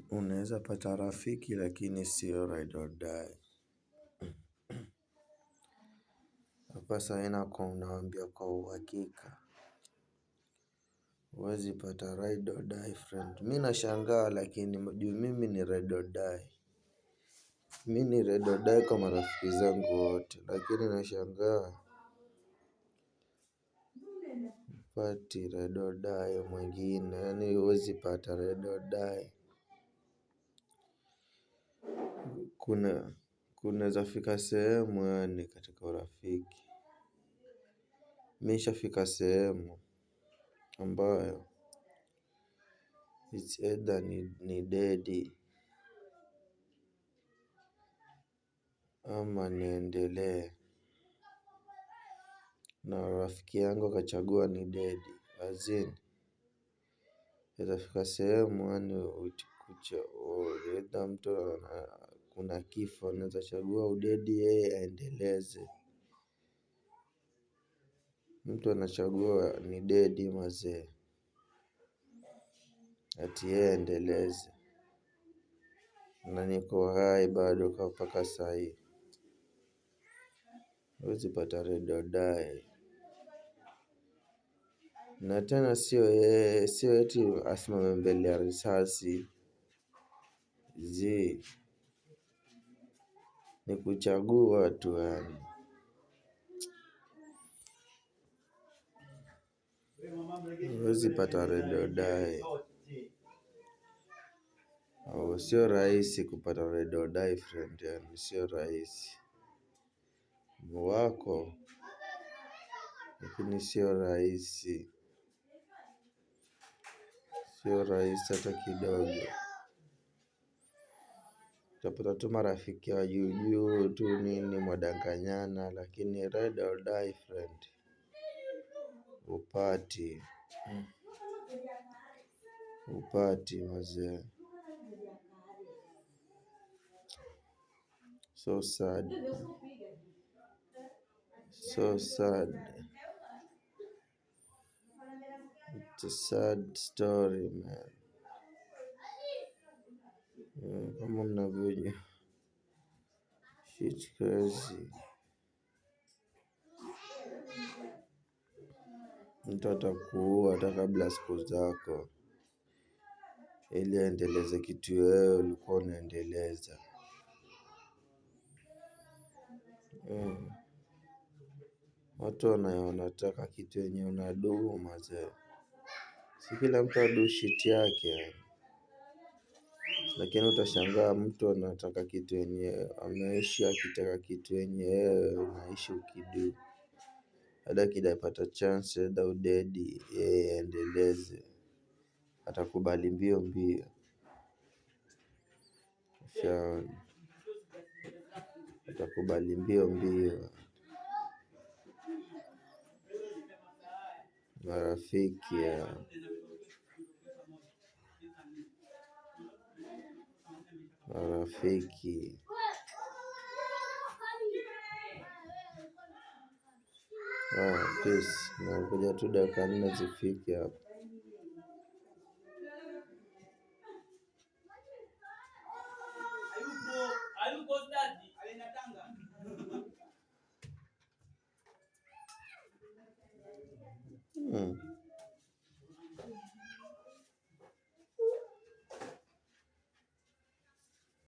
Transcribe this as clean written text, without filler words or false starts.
Unaeza pata rafiki lakini sio ride or die. Hapa sai nawaambia kwa uhakika. Huwezi pata ride or die friend. Mi nashangaa lakini juu mimi ni ride or die. Mi ni ride or die kwa marafiki zangu wote lakini nashangaa hupati ride or die mwingine yaani huwezi pata ride or die. Kuna kunaeza fika sehemu yaani katika urafiki. Mi nishafika sehemu ambayo It's either nidedi ama niendelee na rafiki yangu akachagua nidedi as in itafika sehemu yaani either mtu kuna kifo anaeza chagua udedi yeye aendeleze. Mtu anachagua nidedi mazee ati yeye aendeleze. Na niko hai bado mpaka sai. Huwezi pata ride or die. Na tena sio yeye, sio eti asimame mbele ya risasi. Zii, ni kuchagua tu yaani. Huwezi pata ride or die. Sio rahisi kupata ride or die friend yaani, sio rahisi. Wako, lakini sio rahisi. Sio rahisi hata kidogo. Utapata tu marafiki wa juu juu tu nini mwadanganyana lakini ride or die friend hupati. Hupati mazee. So sad. So sad. It's a sad story man. Kama mnavyojua. Shit crazy. Mtu atakuua hata kabla ya siku zako. Ili aendeleze kitu wewe ulikuwa unaendeleza. Watu wanataka kitu yenye unadu mazee. Si kila mtu adu shit yake. Lakini utashangaa mtu anataka kitu yenye ameishi akitaka kitu yenye wewe unaishi ukidu. Hadi akija pata chance either udedi yeye aendeleze. Atakubali mbio mbio. Ushaona. Atakubali mbio mbio. Marafiki ya marafiki. Peace nangoja tu dakika nne zifike hapa.